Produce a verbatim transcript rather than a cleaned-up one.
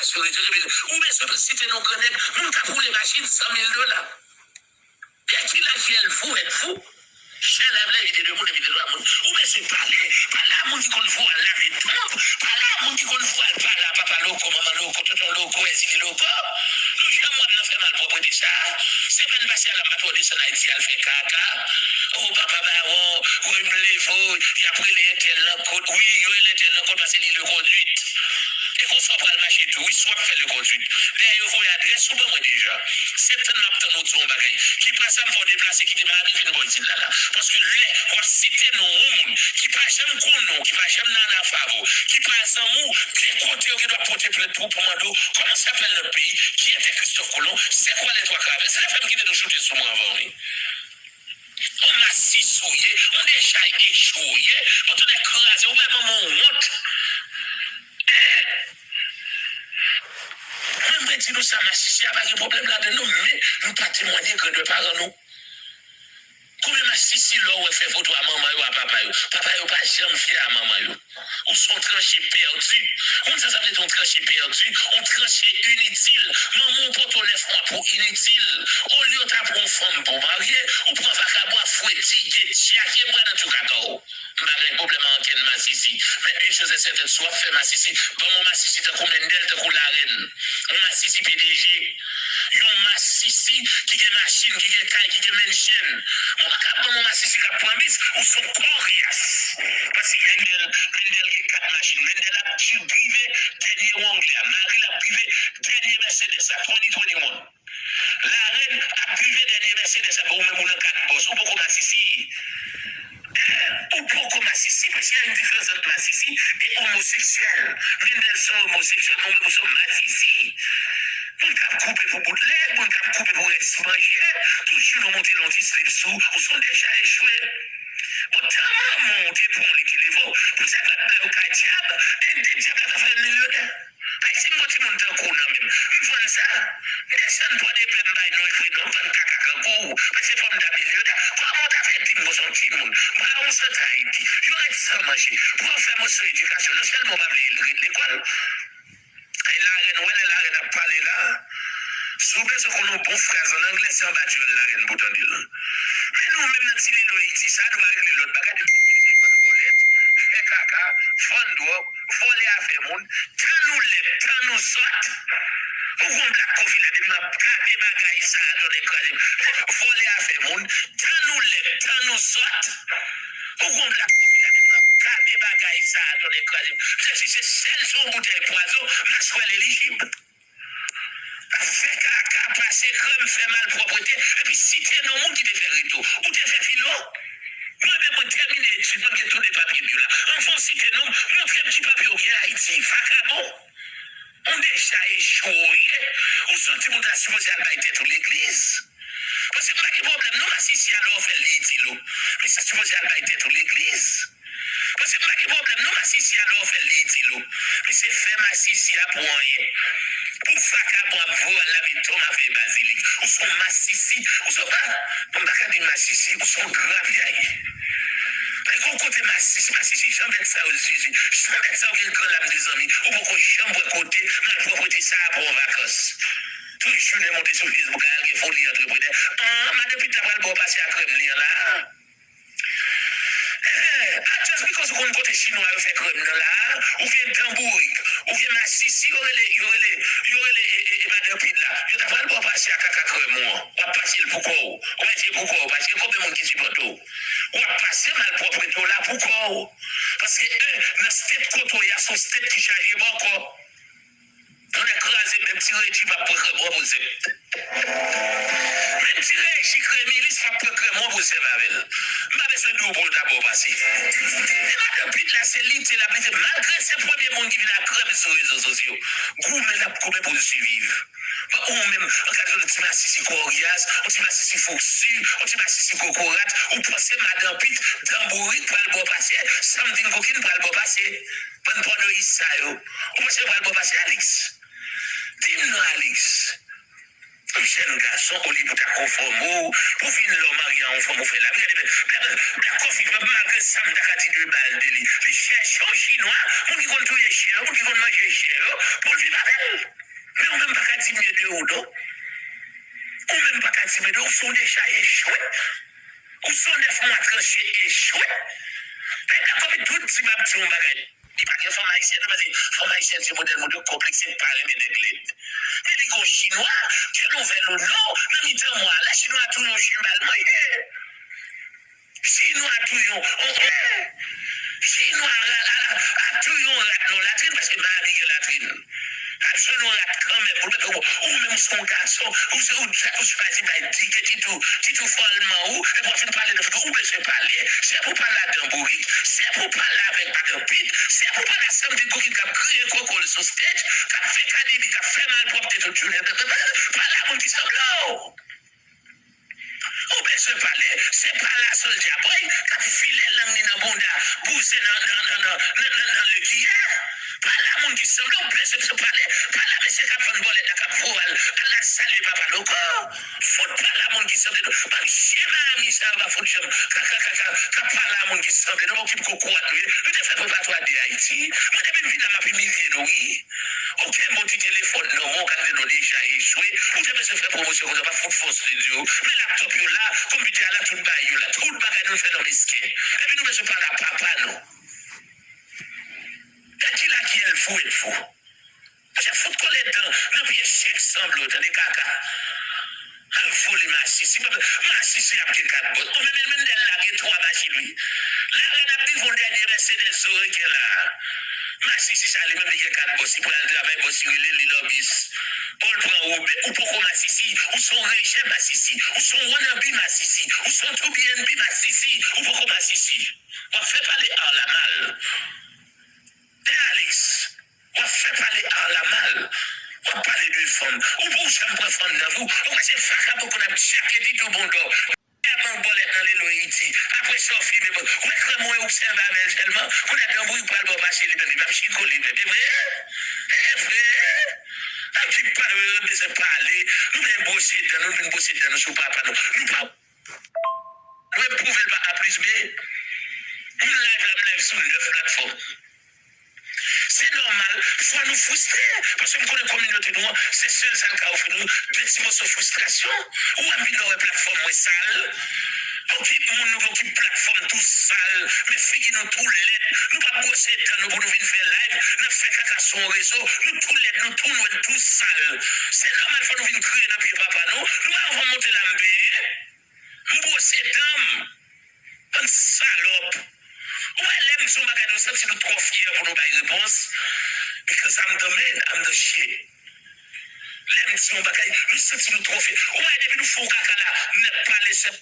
Sou rezo, epi ou bezwen site non gran nèg, moun k ap woule machin san mil dola. Est-il à qui êtes-vous, êtes-vous? Chè lèv lè, evite de moun, evite twa moun. Ou bezwen pale, pale a moun ki konn voye w al lave tonb, pale a moun ki konn voye w al pale a papa loko, manman loko, tonton loko, èzili loko. Nou janm wè m nan fè malpwòpte sa. Semèn pase a la, m pa t wè w desann Ayiti al fè kaka. O papa Bawon, wi, m leve w, y ap rele entèl nan kot. Wi, yo rele entèl nan kot paske li le kondwit. E konsa w pral mache tou, wi, si w ap fè le kondwit. Dayè, yo voye adrès ou ban mwen deja. Se tann m ap tann ou di yon bagay. Ki pa sa m fè w deplase kite Miami vin bò isit la la. Paske lè w ap site non yon moun ki pa janm konnen w, ki pa janm nan anafè avè w, ki pa zanmi w, de kote yo gen dwa pote plent pou, pou mande w comment s'appelle notre pays, qui était Christophe Colomb, c'est quoi les trois traversées, se zafè m kite nou choute sou mwen anvan, wi. On masisi w ye, on dechay echwe w ye, on tonnè kraze, ou bay manman w wont. Hein? Mwen, mwen di nou sa, masisi a pa gen pwoblèm ladan l non, men nou pa temwanye grandè paran nou. Konbyen masisi lè w wè fè foto a manman yo, a papa yo? Papa yo pa janm fyè a manman yo. Ou se yon tranche pèdi. Ou konn sa sa vle di yon tranche pèdi? Yon tranche initil. Manman w pote w nèf mwa pou initil. Olye w ta pran yon fanm pou w marye, ou pran vakabon ap fwetige, dyake bwa nan twou kaka w. M pa gen pwoblèm ak ankenn masisi. Men une chose est certaine, si w ap fè masisi, ban m yon masisi tankou Mendel, tankou Larèn. Yon masisi P D G. Yon masisi ki gen machin, ki gen kay, ki gen mansion. Mwen pa ka ban m yon masisi k ap pran bis, ou se yon kòryas. Paske Mendel, Mendel gen kat machin. Mendel ap drive dènye Wrangler a. Mari l ap drive dènye Mercedes la, twenty twenty-one. Larèn ap drive dènye Mercedes la, bon, ou menm ou nan kat bòs, ou poko masisi. Ou poko masisi, paske y a une différence entre masisi et homosexuel. Mendel se yon omoseksyèl, men ou menm ou se yon masisi. Moun k ap koupe pou bout lèg, moun k ap koupe pou rès manje, toujou nou monte nan yon ti slip sou, ou se yon deja echwe. Bon, tan manman w te pran w, li te leve w, pou sa pa t ba yo kay dyab, e de dyab la ta fè l milyonè. Ay, si m gon timoun tankou w nan men m, m vann sa. M desann Pòdepè, m bay non e vre non, m vann kaka kangourou, paske fò m ta milyonè. Kòman w ta fè di m gon se yon timoun? Bawon sot Ayiti, yo ret san manje, pou yo fè moso edikasyon, non sèlman w pa vle ret lekòl. Ay, Larèn, w wè lè Larèn ap pale la, si w bezwen konn yon bon fraz ann anglè, se anba dyòl Larèn pou w tande l. Men nou menm nan ti lilo Ayiti sa, nou pa regle lòt bagay depi nou vin se vann bòlèt, fè kaka, vann dwòg, vòlè afè moun, tan nou lèd, tan nou sòt. Ou gon Black Coffee la, depi m ap gade bagay sa a, tonnè kraze m. Vòlè afè moun, tan nou lèd, tan nou sòt. Ou gon Black Coffee la, depi m ap gade bagay sa a, tonnè kraze m. Mesye, si se sèl se yon boutèy pwazon, m a swèl elijib. Fè kaka, pase krèm, fè malpwòpte, epi site non moun ki te fè reto. Ou te fè filo? Mwen menm, mwen tèmine etid mwen, m gen tout de papye m yo la. Anvan w site non m, montre m ki papye w gen Ayiti, vakabon. On deja echwe w ye. Ou se yon timoun ta sipoze al bay tèt ou legliz. Paske m pa gen pwoblèm non, masisi a lè w fè l li itil ou. Men sa sipoze al bay tèt ou legliz. Paske m pa gen pwoblèm non, masisi a lè w fè l li itil ou. Misye fè masisi a pou anyen. Pou vakabon ap voye w al lave tonm a fèy bazilik. Ou se yon masisi. Ou se pa, bon, m pa ka di masisi, ou se yon grapyay. Ay, gon kote masisi, masisi, jan bèt sa yo zizi. Jan bèt sa yo gen gran lam de zanmi. Ou poko janm wè kote malpwòpte sa a pran w vakans. Tout jounen monte sou Facebook, al gen foli antreprenè. An, madan Pit la pral ba w pase a krèm li an la. Eh, a just because ou konn kote chinwa yo fè krèm nan la, ou gen dan bourik, ou gen masisi, yo rele, yo rele, yo rele, e, e, e madan Pit la. Yo ta pral ba w pase a kaka krèm ou an. W ap pase l pou kò w. W ap pase pou kò w, paske konbyen moun ki sipòte w? W ap pase malpwòpte w la pou kò w. Paske, en, nan state kote w ye a, se yon state ki chaje bòkò. Tonnè kraze, menm ti Reji p ap pran krèm ou an pou l sèt. Menm ti Reji Kremilis p ap pran krèm ou an pou l sèt avè l. M pa bezwen di w pou l ta ba w pase. E madan Pit la, se lite l ap lite, malgre se premye moun ki vin ak krèm sou rezo sosyo. Goumen l ap goumen pou l siviv. Bon, ou menm, an gade yon ti masisi kòryas, yon ti masisi foksu, yon ti masisi kokorat, ou panse madan Pit, dan bourik pral ba w pase, something cooking pral ba w pase. Bann pònoyis sa yo. Ou panse yo pral ba w pase, Alix? Di m non, Alix. Yon jèn gason, olye pou ta konfòme w, pou vin lè w marye a yon fanm ou fè lavi. Gade, Black, Black Coffee, malgre sa m ta ka di de bal de li, li chèche yon chinwa, moun ki konn touye chen yo, moun ki konn manje chen yo, pou l vin avè l. Men ou menm pa ka diminye de ou non. Ou menm pa ka diminye de ou, se yon dechaj echwe. Ou se yon nèf mwa tranche echwe. Nèg la konbyen tout di m ap di yon bagay. Li pa gen fanm ayisyèn non, paske fanm ayisyèn se modèl moun yo konplekse pa renmen nèg lèd. Men li gon chinwa ki louvè loulou nan mitan mwa la, chinwa tou yon chen bal manje. Chinwa tou yon, on, on, chinwa a, a, a tou yon rat nan latrin, paske Miami gen latrin. Ap jwenn yon rat kanmenm, ou, ou, ou menm se yon gason, ou se ou, ou chwazi bay dike titou, titou fòlman ou, epi w ap fin pale nan figi, ou bezwen pale, se pou pale ladan bourik, se pou pale avèk madan pit, se pou pale a Sandy Cookie k ap griyen koko l sou stage, k ap fè kadibi, k ap fè malpwòpte tout jounen. Pale a moun ki sanble w. Ou bezwen pale, se pale a Soulja Boy k ap file lang li nan bounda bouzen nan, nan, nan, nan, nan, nan, nan lekiyè. Pale a moun ki sanble w, bezwen se pale, pale a mesye k ap vann bòlèt la k ap voye al, al, al salye Papa Loko. Fout pale a moun ki sanble nou. Bann chen Miami sa yo pa fout janm ka, ka, ka, ka, ka pale a moun ki sanble nou. Okipe kokorat nou ye. Nou te fè prepatwa de Ayiti. Mwen depi m vin la m ap imilye nou wi. Okenn bon ti telefòn nan men w ka tande non deja echwe. Ou te bezwen fè pwomosyon konsa, pa fout fè yon estidyo. Men laptòp yo la, konpitè a la, tout bagay yo la. Tout bagay nou fè nan mesken. Epi nou bezwen pale a papa nou. Gad ki lakyèl fou et fou. Mesye fout kole dan nan pye chen sanble w, tande kaka. Al vole masisi. Masisi ap gen kat bòs. Ou menm Mendel la gen twa machin wi. Larèn ap drive yon dènye Mercedes zo reken la. Masisi sa li menm li gen kat bòs. Li pral travay, bòs li rele li lòbis. Bon, l pran Uber. Ou poko masisi. Ou se yon rejè masisi. Ou se yon wannabe masisi. Ou se yon two B N B masisi. Ou poko masisi. W ap fè pale Arla mal. E Alex, w ap fè pale Arla mal. W ap pale de fanm. Ou pou janm pran fanm nan vou. Ou kwè se vakabon konn ap djake titou bondò. Tèlman bòlèt nan lelo Ayiti. Apre sa w fime bò. Ou wè kòman w obsève avè l tèlman. Kounye a dan bourik pral ba w mache li menm. Li p ap chiko li menm. E vre? E vre? Nèg ki pa bezwen pale. Nou vin bwose dan nou, nou vin bwose dan nou sou papa nou. Nou pa Mwen pwouve l pa A plis B. M live la, m live sou nèf platfòm. Se nòmal, fwa nou fristre, paske m konnen kominote nou an, se sèl sa l ka ofri nou, de ti moso fristrasyon. Ou wè m vin la, w wè platfòm mwen sal. Okipe moun nou, okipe platfòm tou sal, men figi nou tou lèd. Nou p ap bwose dan nou pou nou vin fè live, n ap fè kaka sou yon rezo, nou tou lèd, nou tou nwè, nou tou sal. Se nòmal, fò nou vin kriye nan pye papa nou. Nou pa anvan monte la m benyen. M bwose dan m. Bann salòp. Ou wè lè m di yon bagay nou santi nou twò fyè pou nou bay repons. Because I'm the man, I'm the shit. Lè m di yon bagay, nou santi nou twò fyè. Ou wè depi nou fè yon kaka la, m nèk pale sèl.